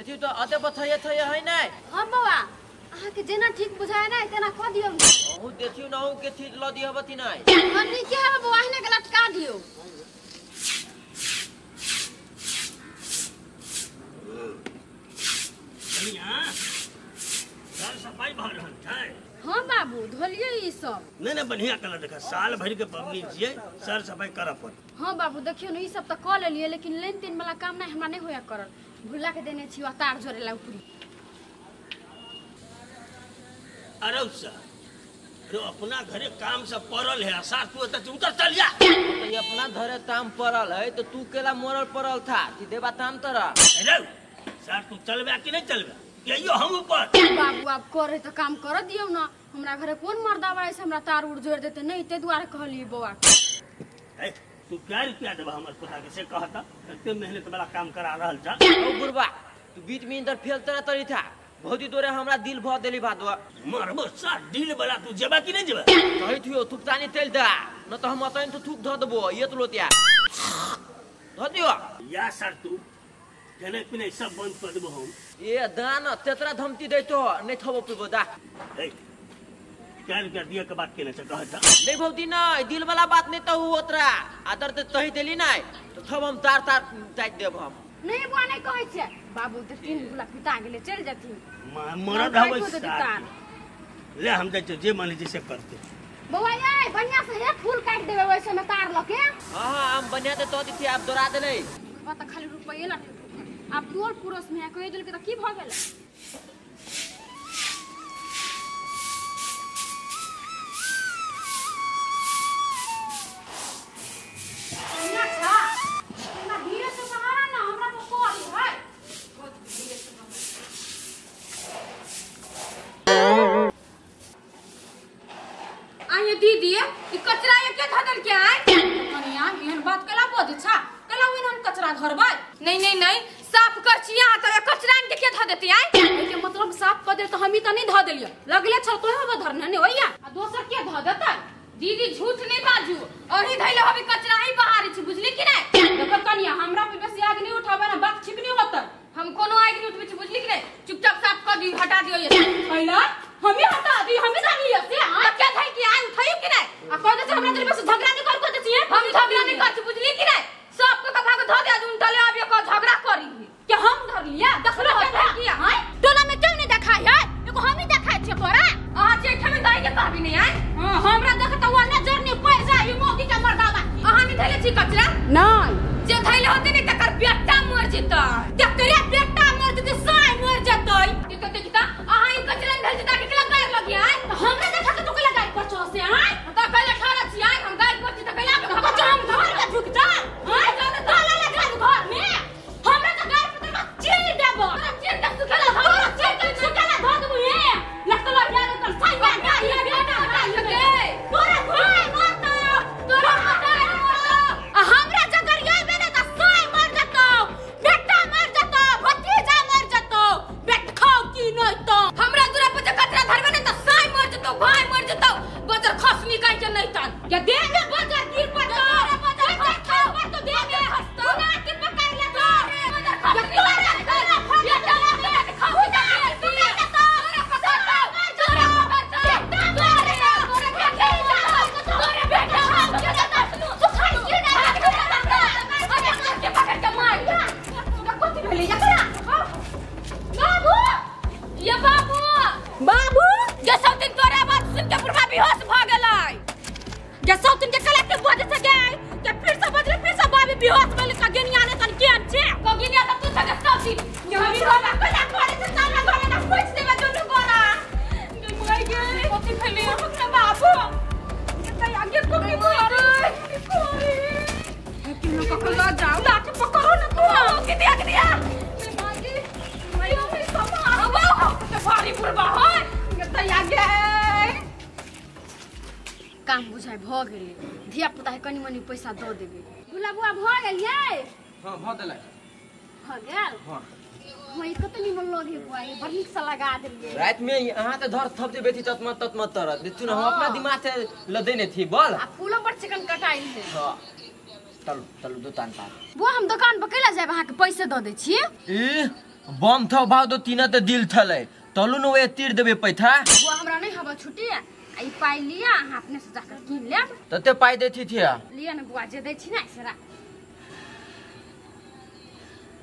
देखियो तो अते बथैया थैया है नै। हां बौआ अहाँ के जेना ठीक बुझाय नै तेना क दियौ। अहू देखियो न अहू के ठीक ल दियो बती नै। हां नीके है बौआ अहिने के लटका दियौ। कनिया साल सफाई भ रहल छै। हां बाबू धोलिए ई सब। नहीं नहीं बढ़िया कलर देखा साल भर के पबनी छियै सर सफाई करऽ पड़त। हां बाबू देखियो न ई सब त क लेलिए लेकिन लेन तेन वाला काम नै हमरा नै होया करल। भुला के देने छी तार जोड़े ला ऊपरी। अरे सर अरे अपना घरे काम सब पड़ल है सास तू त उतर चल जा। तो ये अपना घरे काम पड़ल है तो तू केला मरल पड़ल था कि देबा ताम तोरा। अरे सर तू चलबे कि नहीं चलबे यही हम ऊपर। बाबू आप करे तो काम कर दियो ना हमरा घरे कौन मर्दावा ऐसे हमरा तार उड़ जोड़ देते नहीं ते दुआरे कहली बौआ। ए तू क्या रुपया देबा हमर पोता के से कहता एते मेहनत वाला काम करा रहल छ। ओ बुढ़बा तू बीच में इंदर फेल तरह तरी था भौजी तोरे हमरा दिल भ देली भादवा। मरबो सर दिल वाला तू जेबा कि नहीं जेबा? कहै थियो थुकतानी तेल दा न त हम अतैन तो थुक ध देबो ये तो लोतिया ध दियो। या सर तू खाने पीने सब बंद कर देबो हम। ए दान तेतरा धमती दैतो नहीं थबो पिबो दा। ए क्या रुपया दिया के बात केने छ कहता? नहीं भौजी नहीं दिल वाला बात नहीं तो ओतरा आदर ते तही देली नहीं तो थब हम तार तार टाइट देब हम। नहीं बुआ नहीं कहै छै बाबू ते तीन गुला पिता गेले चल जथिन। मरद हबै ले हम जाइ जे मन जे से करते। बौआ ये बढ़िया से हे फूल काट देबे वैसे में तार लके। हां हां हम बढ़िया ते तो दिथि आप दोरा देले। बुढ़बा त खाली रुपये लटे आप टोल पुरस में कहि देल के त की भ गेल? दीदी ई कचरा ये के धदल के आय? कनिया एहन बात कला बज छा कला ओन हम कचरा धरबै? नहीं नहीं नहीं साफ कर छी यहां त कचरा के के ध देती आय? के मतलब साफ कर दे त हम ही त नहीं ध देलिए लगले छ तो हम धरने नहीं होइया आ दोसर के ध देतै? दीदी झूठ नहीं बाजू अही धइले हबे कचरा ही बहारी छी बुझली कि नहीं? देखो कनिया हमरा पे बेसी आग नहीं उठाबे ना बात ठीक नहीं होतै। हम कोनो आग नहीं उठबै छी बुझली कि नहीं? चुपचाप साफ कर दी हटा दियो ये। खैला हम ही हटा दी हम ही धरलिए से हां के धइ के आय उठाइयो कि नहीं? आ कह दे हमरा तेरे से झगड़ा नहीं कर को दे छी हम झगड़ा नहीं कर छी बुझली कि नहीं? सब के भाग ध दे आज उनटले आबियो को झगड़ा करी के हम धरलिए देखलो के धइ के हां टोला में क्यों नहीं देखाय है एगो हम ही देखाय छी तोरा। अहाँ जे ठमे दइ के कहबी नहीं आय। हां हमरा देखत वो नजर नहीं पड़ जाय ई मोगी के मर्दावा। अहाँ नहीं धइले छी कचरा? नहीं जे धइले होते नहीं तकर बेटा मर जेतै। तकरे बेटा मर जेतै साय मर जेतै। देखो देखता अहाँ ई कचरा धइल जेता के केला गाय लगी आय? हमरा देखा के तू केला गाय पर छो से आय? त कहले ठाड़ा छी आय हम गाय पर छी त केला कचरा हम घर के झुक जा आय जाने ताला लगा दे घर में हमरा त गाय पर तोरा चीर देबो। तोरा चीर के सुखेला धो तोरा चीर के सुखेला धो देबो ए लगतलो यार कर साय बेटा ये बेटा के तोरा भाई मरतो तोरा भाई मरतो आ हमरा जगर ये बेने त साय मर जतो बेटा मर जतो भतीजा मर जतो बेट खाओ की नहीं तो हमरा दूरा पर जे कचरा धरबे ने त साय मर जतो भाई मर जतो बजर खसनी काई के नहीं तान के दे दे बजर गिर पड़तो बजर खाओ पर तो दे दे तू ना के पकड़ ले तो बजर खसनी तोरा बेटा के खाओ तू ना जतो तोरा पकड़ तोरा पकड़ तोरा तोरा तोरा बेटा के जतो तू खाई के ना अरे के पकड़ के मार कथि भेलै एकरा? बाबू ये बाबू बाबू जे सब दिन तोरा बात सुन के बुढ़वा बेहोश भ गेलै। जे सब दिन के कला के बजे से गए के फिर से बजले फिर से बाबी बेहोश भेल का गेनिया ने तन केन छे कगिनिया त तू सके सब दिन ये हम बाबा कला करे से सारा घरे ना पूछ देबे दुनु गोरा गे मर गे कथि भेलै अपना बाबू के त आगे कोकी मारे कि न पकड़ ला जाओ लाठी पकड़ो ना तू के दिया के दिया मां जी मैं मैं समारो ते भारी बुढ़बा है के त आगे काम बुझाइ भ गेलै धिया पुता के कनी मनी पैसा द देबे। भुला बुआ भ गेल यै? हां भ देलै भ गेल। हां हां ई कत निमन लगे बुआ ई बड़ नीक से लगा देलियै। रात में अहाँ त धर थप जे बेटी ततमत ततमत तरत देखू न हम अपना दिमाग से लदेने थी बोल आ फूलो पर चिकन कटाइल है। हां चलू चलू दुकान पर। बुआ हम दुकान पर कैला जाब अहाँ के पैसे द दै छी। ई बम थौ भाव दो तीन ते दिल थले तलु न वे तीर देबे पैथा। वो हमरा नहीं हवा छुट्टी आ ई पाई लिया अहाँ अपने से जाकर कीन लेब। तते पाई देथी थिया लिया न बुआ जे दै छी ना से राख।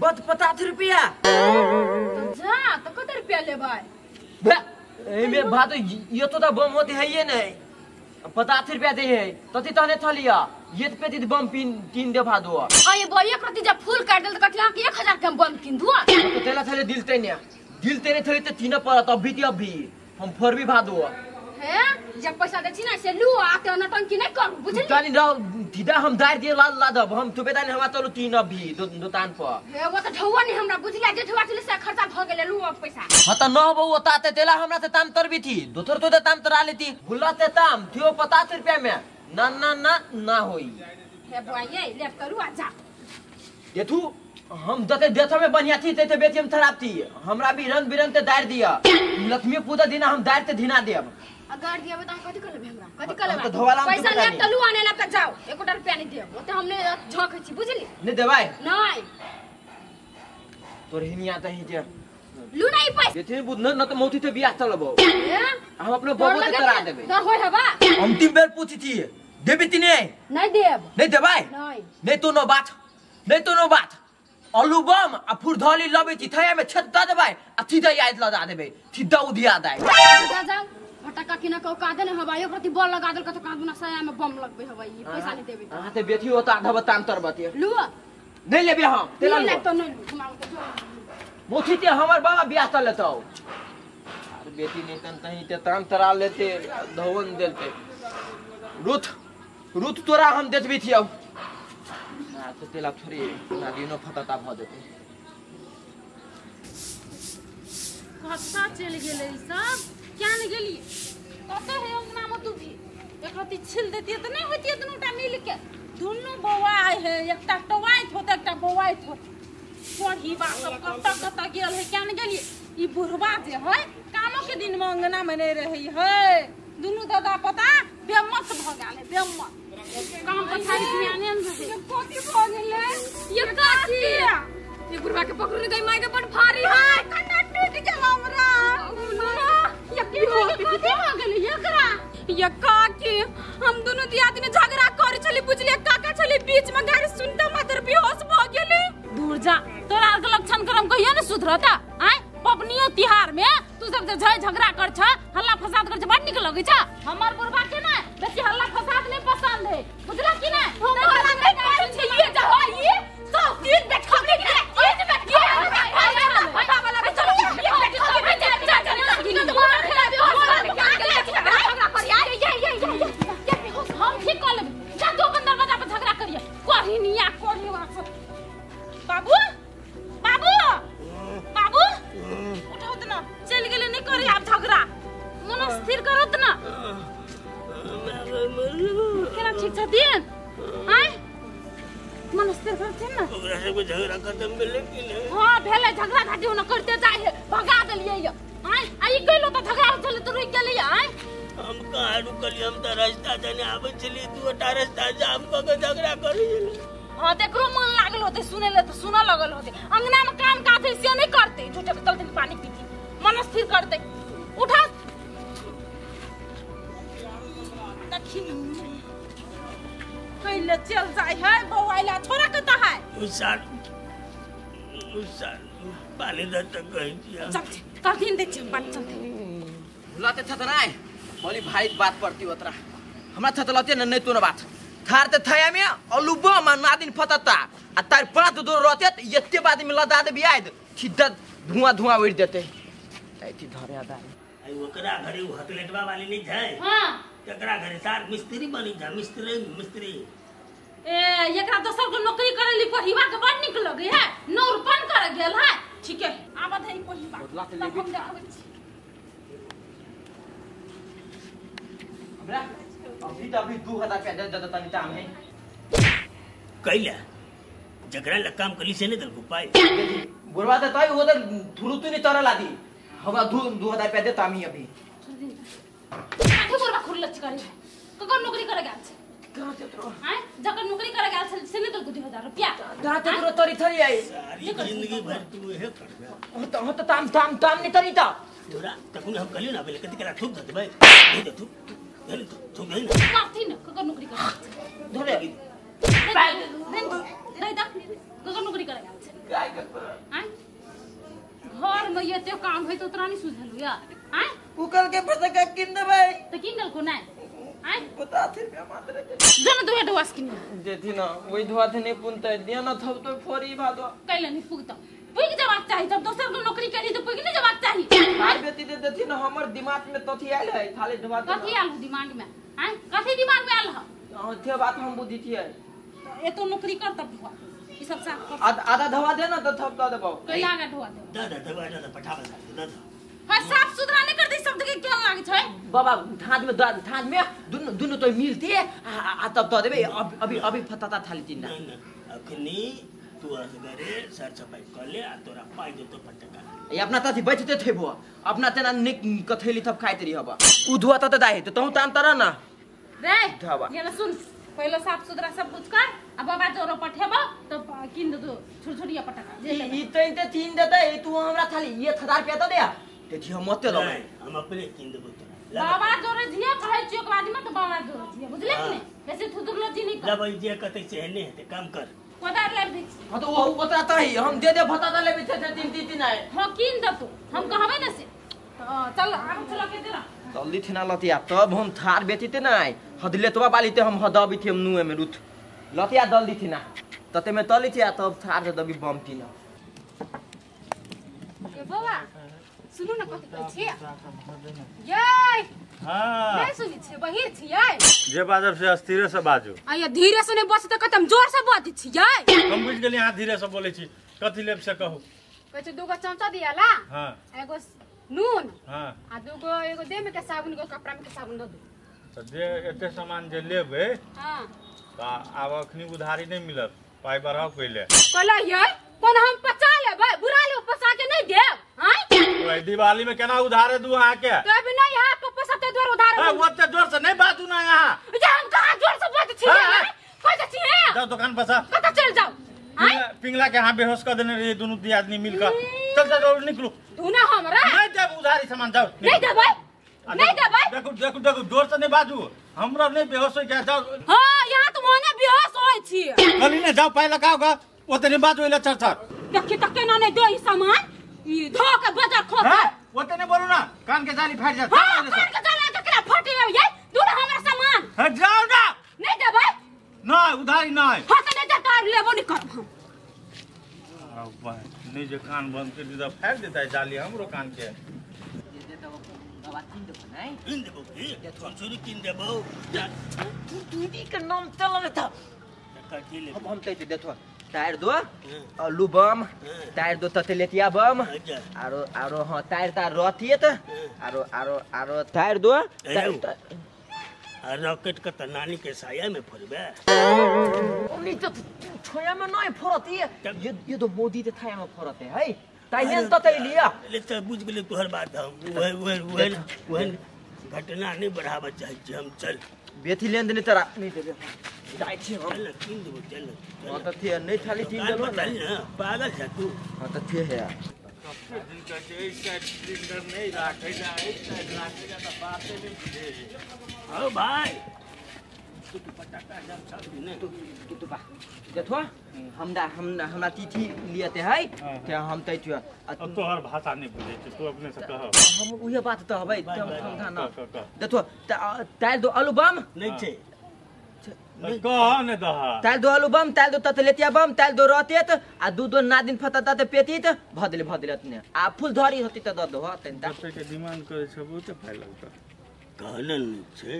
बद 50 रुपया तो जा तो कते रुपया लेबै? बे एमे भादो ये तो ता बम होती है ये नहीं 50 रुपया दे है तती तहने थलिया ये पे दी बम पिन तीन दे भादो। आ ये बइया प्रति जब फूल काट देल त कथि अहाँ के 1000 के हम बम किन दुआ। तो तेला थले दिल ते ने दिल तेने थले ते तीन पर अभी ती अभी हम फोर भी भादो। हे जब पैसा दे छी ना से लू आ के नटंकी नहीं कर बुझली। तानी राव धीदा हम दार दिए लाल लादब हम तुबे तानी हमरा तलु तीन अभी दुकान पर। हे वो त ढौवा नहीं हमरा बुझला जे ढौवा छले से खर्चा भ गेले लू अब पैसा। हां त न हो वो ताते तेला हमरा से ताम तरबी थी दोथर तो ताम तरा लेती भुला ते ताम थियो 50 रुपया में ना ना ना ना होई। हे बुआ ये लेब करू आ जा देखू हम दते देथ में बढ़िया थी ते बेची हम खराब थी हमरा भी रंग बिरंग ते दार दिया लक्ष्मी पूजा दिना हम दार ते धिना देब। अगर दिया बता कथि कर लेबे हमरा कथि कर लेबे? तो धोवाला हम पैसा लेब त लू आने लेब त जाओ एकोटा रुपया नहीं देब ओते हमने झोंक छी बुझली। नहीं देबै नहीं तोर हिनिया त ही जे लू नहीं पैसा देथे बुध न त मौती ते बियाह चलबो हम अपने बाबू ते तरा देबे। डर होय हबा अंतिम बेर पूछी थी देबे ती नहीं? नहीं देब। नहीं देबै? नहीं। नहीं तो नो बात नहीं तो नो बात आलू बम आ फुरधली लबे थी थया में छत द देबै आ सीधा याद लदा देबै सीधा उधिया दाय। जा जाओ फटका किना को का देने हवा एक प्रति बॉल लगा देल कत का दुना साया में बम लगबे हवा ई पैसा नहीं देबे। हां ते बेथी होता आधा बताम तरबती लू नहीं लेबे हम तेला ले तो नहीं हमरा के मोथी ते हमर बाबा बियाह त लेतौ। अरे बेटी नहीं तन तही ते ताम तरा लेते धवन देलते रुथ रुथ तोरा हम देखबी थी अब ना तो तेला थोड़ी ना दिनो फटाता भ जेते। कत्ता चल गेलै सब क्या न गेलिए कते है अंगना में तू भी एक रति छिल देती त नहीं होती दुनू टा मिल के दुनू बौआ है एकटा टवाइत होत एकटा बौआइत होत पढ़ी बा सब कत्ता कत्ता गेल है क्या न गेलिए। ई बुढ़वा जे है कामो के दिन में अंगना में नहीं रहे है दुनू दादा पता बेमत भ गेल है बेमत काम पछाड़ी ध्यान न रहे। कथी भ गेलै ये काकी ये बुढ़वा के पकड़ने गई माई के बड़ भारी है कन्ना टूट गेल हमरा ये की हो कथी भ गेलै एकरा? ये काकी हम दोनों दियाद में झगड़ा करे छली बुझलिए काका छली बीच में गाड़ी सुनता मात्र बेहोश भ गेलै। दूर जा तोरा आर के लक्षण करम कहियो न सुधरता आय पबनियो तिहार में तू सब जे झगड़ा कर छ हल्ला फसाद कर छ बड़ निक लगै छ। हमर बुढ़वा के ना बेसी हल्ला फसाद नहीं पसंद है बुझला कि ना? हम हल्ला नहीं करे छी ये जे हो ये सब दिन बैठ खबरी के ये बैठ के फटा वाला चलो ये बैठ खबरी जा जा जा झगड़ा कर यार ये ये ये ये बेहोश हम ठीक कर लेब जा तू अपन दरवाजा पर झगड़ा करिए कोही निया कोही वास। बाबू बाबू बाबू उठाओ त ना चल गेले नहीं करे आप झगड़ा मन स्थिर करो त ना केना ठीक छथिन आय मन स्थिर करथिन ना ओकरा से कोई झगड़ा खत्म भेलै कि नहीं? हां भेलै झगड़ा घाटी न करते जाय है भगा देलियै य आय आ ई गेलो त झगड़ा चले त रुक गेलै आय। हम कहाँ रुकलियै हम त रास्ता जने आबै छलियै दूटा रास्ता जाम क के झगड़ा करै छलियै। हां देखरो मन लागल होते सुने ले त सुन लगल होते अंगना में काम काज है से नहीं करते झूठे के चलते पानी पीती मन स्थिर करते उठा देखी कैले चल जाय है बौआइला छोरा कता है उसार उसार पानी द त कहै छियै चल चल दिन दे छी पानी चलते भुलाते छतराय बोली भाई बात पड़ती ओतरा हमरा छतलते न नहीं तो न बात थार ते थया में अलू बम आ नादिन फतता आ तार पाँच दो रहते एते बाद में लदा दे बियाद छिद्दा धुआं धुआं उड़ देते ऐती धरे आदा आई ओकरा घरे उ हटलेटवा वाली नहीं जाए। हां तकरा घरे सार मिस्त्री बनी जा मिस्त्री मिस्त्री ए एकरा दोसर को नौकरी करे ली पहिवा के बड़ निक लगे है नौरपन कर गेल है ठीक है आबत है पहिवा बदला ते तब लेबी। हम देखबै छी हमरा अभी त अभी 2000 रुपया दे दे तनी ताम है कैला जकरा ला काम कली से नहीं दलको पाई बुढ़वा त तई वो त थुरुतु नहीं तरला लादी हमरा 2000 रुपया दे तामी अभी काथे बुढ़वा खुरलच करे ककर नौकरी करे गेल छै कहाँ से तोरा हैं जकर नौकरी करे गेल छै से नहीं दलको 2000 3000 रुपया दाते तोरो तरी थरी आई सारी जिंदगी भर तू हे कर हो तो ताम ताम ताम नहीं तरी ता तोरा तखन हम कहली ना पहिले कथि करा थूक दे भाई दे दे थूक दे थूक दे ना काथी न ककर नौकरी कर धरे दे दा ककर नौकरी करे काय कर हां घर में एते काम है तो तोरा नहीं सुझल या हां कुकल के पैसा का किन देबै त किन दल को नै आय बता थे रुपया मात्र जन दुहे ढोआस किन देथी ना वही धोआ थे नहीं पुनते दिया ना थब तो फोरी भादो कैला नहीं पुगता पुग जवाक चाही जब दोसर को नौकरी करी तो पुग नहीं जवाक चाही मार बेटी दे देथी ना हमर दिमाग में तथी आयल है थाले ढोआ कथी आयल दिमाग में आय कथी दिमाग में आयल हां थे बात हम बुद्धि थी है एतो नौकरी कर तब ढोआ ई सब साफ कर आधा धवा दे ना तो थब द देबो कैला आगा ढोआ दे दा दा धवा दा पठावा दा दा हां साफ सुथरा नहीं कर दे शब्द के क्या लागे छै बाबा थाज में थाज में दुनु दुनु तो मिलती आ तब the देबे अभी अभी फताता थाली तीन ना ना अखनी तू असगरे सर सफाई कर ले आ तोरा पाई देतो पटका ये अपना ताथी बैठते थेबो अपना तेना निक कथेली थप खाइत रही हबा उ धुआ त दाहे त तहु ताम तर ना रे धवा ये ना सुन पहले साफ सुथरा सब कुछ कर आ बाबा जोरो पठेबो तो किन दो छुरछुरिया पटका जे ई त तीन देतै तू हमरा थाली 1000 रुपया त दे ते हम मते लबै हम अपने किन देबो तोरा बाबा जोरे जिया कहै छियो के बाद में तो बाबा जोरे जिया बुझले कि नै वैसे थुदुरलो जी नहीं कर लबै जे कतै से ने ते काम कर कोदार लाब दे हां तो ओ ओतरा त है हम दे दे भता त लेबे थे तीन तीन तीन आए हां किन दतो हम कहबै न से चल आब चल के दे जल्दी थिना लतिया तब हम थार बेचीते ना आए हदले तोबा बाली ते हम हदबी थे हम नुए में रुथ लतिया दल्दी थिना तते में तली थिया तब थार से दबी बम तीना ए बाबा सुनू न कथि कहै छी यै हां नै सुनै छी बहिर छियै जे बाजब से स्थिरे से बाजू आया धीरे से नै बस त कतम जोर से बाजै छियै हम बुझ गेली अहाँ धीरे से बोलै छी कथि लेब से कहू कहै छै दूगो चमचा दियाला हां एगो नून हां आ दूगो एगो देह में के साबुन एगो कपड़ा में के साबुन दऽ दू त जे एते सामान जे लेबै हां त आब अखनी उधारी नै मिलत पाइ बढ़ाउ पहिले कहला यै कोन हम पचा लेबै बुरा लो पचा के नै देब हां ओइ दिवाली में केना उधारे दू अहाँ के तो अभी नहीं यहाँ पप्पा सब ते जोर उधार ए ओते जोर से नहीं बाजू ना यहाँ जे हम कहां जोर से बाजै छी कोइ छी जाओ दुकान पर से कत चल जाओ पिंगला के हां बेहोश कर देने रहिए दोनों दी आदमी मिलकर चल चल जल्दी निकलो धुना हमरा नहीं देब उधारी सामान जाओ नहीं देबै नहीं देबै देखो देखो देखो जोर से नहीं बाजू हमरा नहीं बेहोश हो गया जाओ हां यहाँ तो मोने बेहोश होय छी कहली ने जाओ पाइ लगाओ गा ओते नहीं बाजू इला चर चर देखी त केना नहीं दे ई सामान ई धो के बाजार खो हां ओते नहीं बोलू ना कान के जाली फाट जात हां कान के जाली केकरा फाटी ये दूर हमरा सामान हट जाओ ना नहीं देबै ना उधारी नहीं हां त नहीं देता लेबो नहीं करब हम अब नहीं जे कान बंद कर दी त फाट देता है जाली हमरो कान के दे दे बाबा तीन देबो नहीं किन देबो की छुरछुरी किन देबो तू दीदी के नाम चल रे था कथि ले हम तै देथो टायर दो आलू बम टायर दो ततेलेतिया बम आरो आरो हां टायर तार रहतिए त आरो आरो आरो टायर दो आ रॉकेट के त नानी के साया में फोड़बे ओनी त छाया में नहीं फोड़ती ये तो मोदी ते छाया में फोड़ते है ताइने त तै लिया ले त बुझ गेलै तोहर बात हम ओहे ओहे ओहे ओहे घटना नहीं बढ़ावा चाहै छी हम चल बेथी लेन देने तोरा नहीं देबे जाइ छी हम चल किन देबो चल हां त थे नहीं थाली तीन देबो ना पागल छ तू हां त थे है दिन कहै छै एहि साइड सिलेंडर नहीं राखै जा एहि साइड राखै जा त बाते नहीं बुझे हां भाई तू तू पटाखा सब सब ने तू तू तू बा देखो हमरा हमरा तिथि लियते है ते हम तै थियो अब तोहर भाषा नहीं बुझै छै तू अपने से कह हम उहे बात त हबै हम समझा ना देखो ताल दो आलू बम नहीं छै कह ने दह ताल दो आलू बम ताल दो ततलेतिया बम ताल दो रहतेत आ दू दो नादिन फतता ते पेतीत भदले भदले तने आ फूल धरी होती त द दो ह तनता जते के डिमांड करै छै बहुते पाइ लगतै कहलन नहीं छै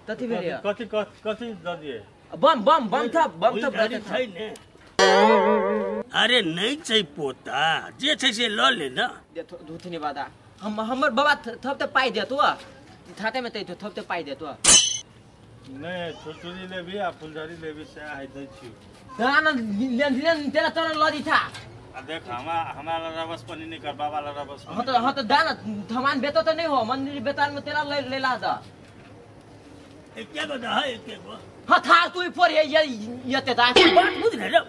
तथि भेलै कथि कथि द दिए बम बम बम था बम था छै ने अरे नहीं छै पोता जे छै से ल ले ना देखो धुथनी बादा हम हमर बाबा थप त पाइ देतो थाते में तै थप त पाइ देतो नहीं छुरछुरी लेबी आ फुलझड़ी लेबी से आइ दै छी दाना लेन लेन तेरा तोरा लदी था आ देख हमरा हमरा रबस पानी नहीं कर बाबा ला रबस हां त हां त दाना थमान बेतो त नहीं हो मंदिर बेताल में तेरा ले ला दा एके गो दह एके गो हां थार तू फोर हे ये ये ते ता बात बुझ रे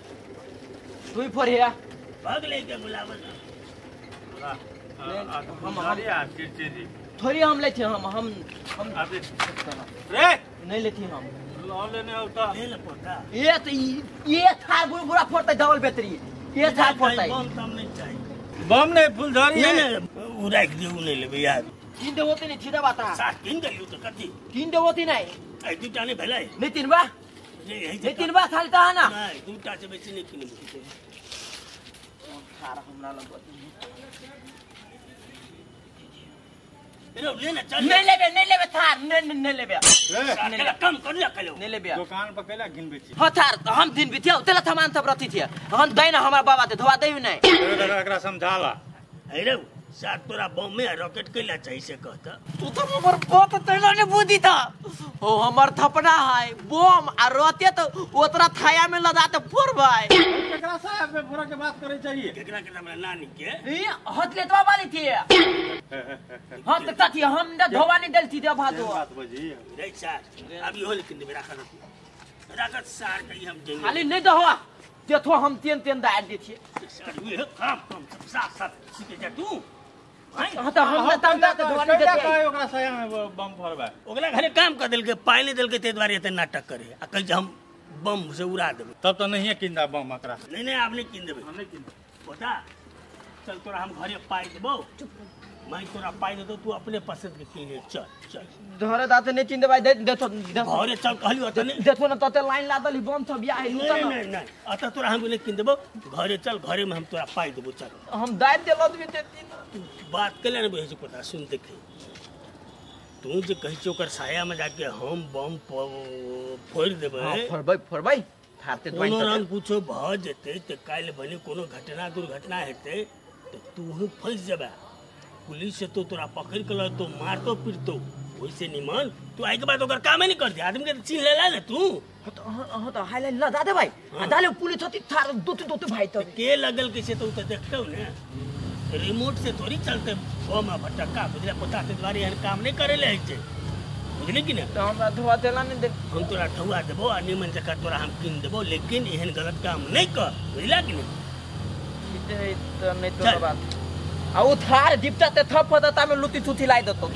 तू फोर हे भाग ले के बुलावल थोड़ी हम लेते हम हम हम रे नहीं लेती हम लेने होता ले ले पोता ये तो ये थार बुरा बुरा फोड़ता डबल बैटरी ये थार फोड़ता बम तम नहीं चाहिए बम नहीं फुलझड़ी नहीं नहीं उ राख दे उ नहीं लेबे यार तीन दे होते नहीं सीधा बात है सात तीन गलियो तो कथी तीन दे होती नहीं ए दूटा नहीं भेलै नहीं तीन बा नहीं तीन बा खाली ता है ना नहीं दूटा से बेसी नहीं किनबे थार हमरा लग रे ले ना चल नहीं लेबे नहीं लेबे थार नहीं नहीं लेबे रे कम कर ले कलो नहीं लेबे दुकान पर कैला गिन बेची हां थार हम दिन बिथिया तेला थमान तब रथी थिया हम दई ना हमरा बाबा ते धोवा दई नहीं एकरा समझाला अरे साथ तोरा बम में रॉकेट कैला चाहिए से कहता तू तो हमर बात तैला ने बुद्धि था ओ हमर थपना है बम आ रहते तो ओतरा थाया में लदा ते फोड़बै केकरा साहब में फोड़ा के बात करे चाहिए केकरा के हमरा नानी के ई हथ लेतवा वाली थी हम तो थी हम ने धोवा नहीं डलती दे भादो बात बजी रे सार अभी हो लेकिन मेरा राखत राखत सार कहीं हम देंगे खाली नहीं दहवा देखो हम तेन तेन दाल देथिए सार ये काम कम सब साफ साफ सीखे जा तू हां तो हम तम तक धोवा नहीं देते काहे ओकरा साया में बम फोड़बा ओकरा घरे काम कर देलके पाई नहीं देलके ते द्वारे एते नाटक करे आ कहि हम बम से उड़ा देबै तब तो नहीं किंदा बम एकरा नहीं नहीं आप नहीं किन देबै हम नहीं किन पोता चल तोरा हम घरे पाई देबो मैं तोरा पाई देतो तू अपने पसंद के किन ले चल चल धरे दाते नहीं किन देबै देखो घरे चल कहलियो त नहीं देखो ना तते लाइन लादली बम सब बिया है नहीं नहीं नहीं अत तोरा हम नहीं किन देबो घरे चल घरे में हम तोरा पाई देबो चल हम दाब देलो देती तू बात केले ने बुझै पोता सुन देखे तू जे कहै छौ ओकर साया में जाके हम बम फोड़ देबै हां फोड़बै फोड़बै थारते कोनो रंग कुछो भ जेतै त काल्हि भने कोनो घटना दुर्घटना हेतै त तू फंस जेबा पुलिस से तो तोरा पकड़ के लतो मारतो पीटतो ओइसे निमन तू आई के बाद ओकर कामे नहीं कर दे आदमी के चिन्ह लेला ने तू हां तो हाय लाइन लदा दे भाई आ डाले पुलिस होती थार दोते दोते भाई तो के लगल कैसे तो त देखतौ ने रिमोट से थोड़ी चलते बम आ फटक्का बुझले पोता ते द्वारे एहन काम नहीं करे ले छै बुझले कि ने तो हमरा धोआ देला नहीं दे हम तोरा ठौआ देबो आ निमन जका तोरा हम किन देबो लेकिन एहन गलत काम नहीं कर बुझला कि ने ठीक है तो नहीं तो बात आ उ थार दिपता ते थप फता में लुती थुथी लाई देतो।